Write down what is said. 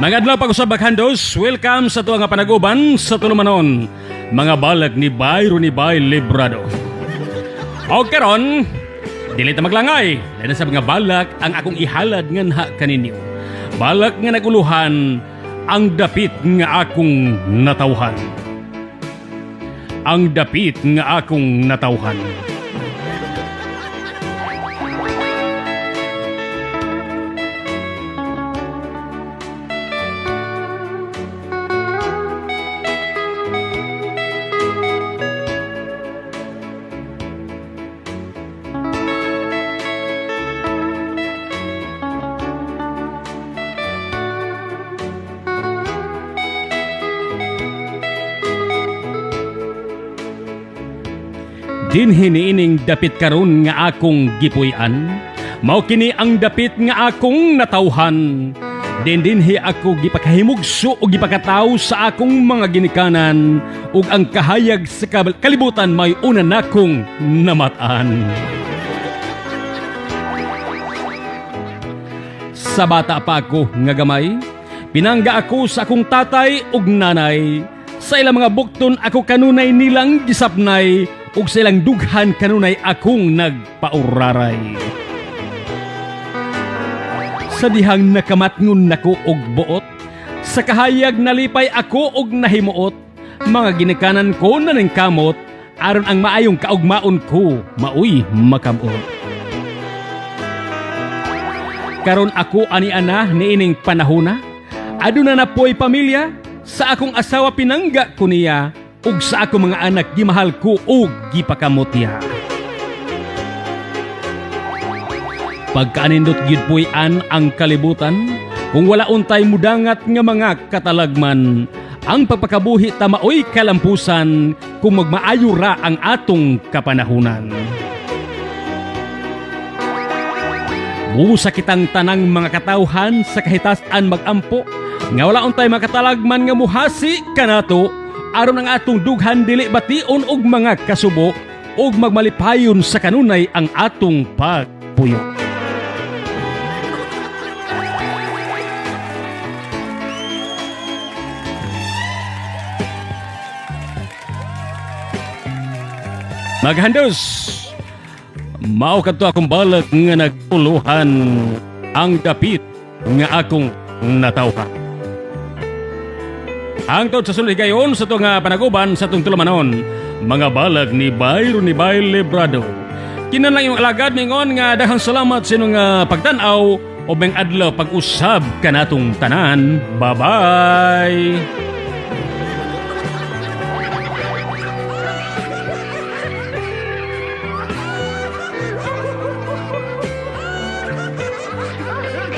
Mga adlaw pag-usab, maghandos, welcome sa tuwa nga panaguban sa tulumanon. Mga balag ni Bayro ni Bay Librado. O karon, dili ta maglangay. Lain sa mga balak ang akong ihalad nganha kaninyo. Balak nga naguluhan ang dapit nga akong natawhan. Ang dapit nga akong natawhan. Dinhi niining dapit karon nga akong gipuy-an, mao kini ang dapit nga akong natawhan. Din dinhi ako gipakahimugso o gipakataw sa akong mga ginikanan, ug ang kahayag sa kalibutan may una nakong namat-an. Sa bata pa ako nga gamay, pinangga ako sa akong tatay ug nanay. Sa ilang mga bukton ako kanunay nilang gisapnay, ug sa ilang dughan kanunay akong nagpauraray. Sa dihang nakamatngon nako og buot, sa kahayag nalipay ako og nahimuot, mga ginikanan ko na ning kamot, aron ang maayong kaugmaon ko maoy makamot. Karon ako ani ana niining panahona, aduna na po'y pamilya, sa akong asawa pinangga ko niya, ug sa akong mga anak gimahal ko og gipakamot niya. Pagkaanindot gyud puy an ang kalibutan, kung wala untay mudangat nga mga katalagman, ang pagpakabuhi ta maoy kalampusan, kung magmaayo ra ang atong kapanahunan. Busa kitang tanang mga katawhan sa kahitasan magampo, nga wala untay makatalagman nga muhasi kanato, aron ang atong dughan dili bation og mga kasubo, ug magmalipayon sa kanunay ang atong pagpuyo. Maghandos, mao kadto akong balak nga naguluhan ang dapit nga akong natawhan. Hangtod sa sunod higayon sa itong panaguban sa itong tulumanon, mga balag ni Bayro ni Bay Librado. Kinahanglan imong alagad mingon nga daghang salamat sa inyong pagtan-aw o ming adlaw pag-usab kanatong tanan. Bye-bye!